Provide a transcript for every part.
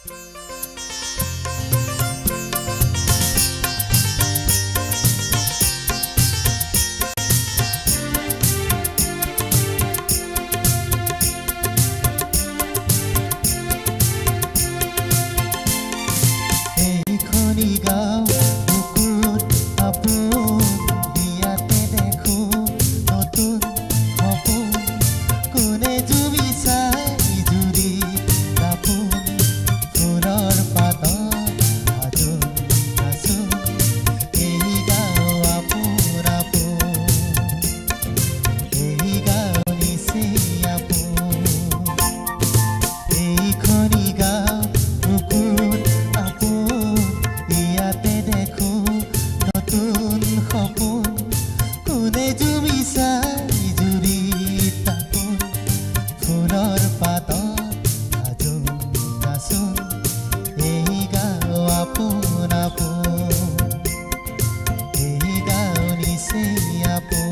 এইখনি গাঁও বুকুত আপোন, ইয়াতে দেখো নতুন সপোন। কোনে জুমি চাই জুৰি দাপোন, ফুলৰ পাতত সাজোন নাচোন। এই গাঁও আপোন আপোন, এই গাঁও নিচেই আপোন। এইখনি গাঁও বুকুত আপোন, ইয়াতে দেখো নতুন সপোন। কোনে জুমি চাই জুৰি তাপোন, ফুলৰ পাতত সাজোন নাচোন। এই গাঁও আপোন আপোন, এই গাঁও নিচেই আপোন।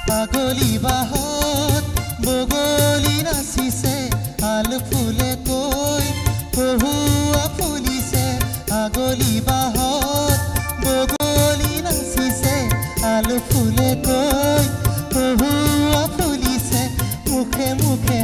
পাগলী বাহত বগলী নাচিছে, আল ফুলে কৈ কহুৱা ফুলিছে। আগলি বাহত বগলী নাচিছে, আল ফুলে কৈ কহুৱা ফুলিছে। মুখে মুখে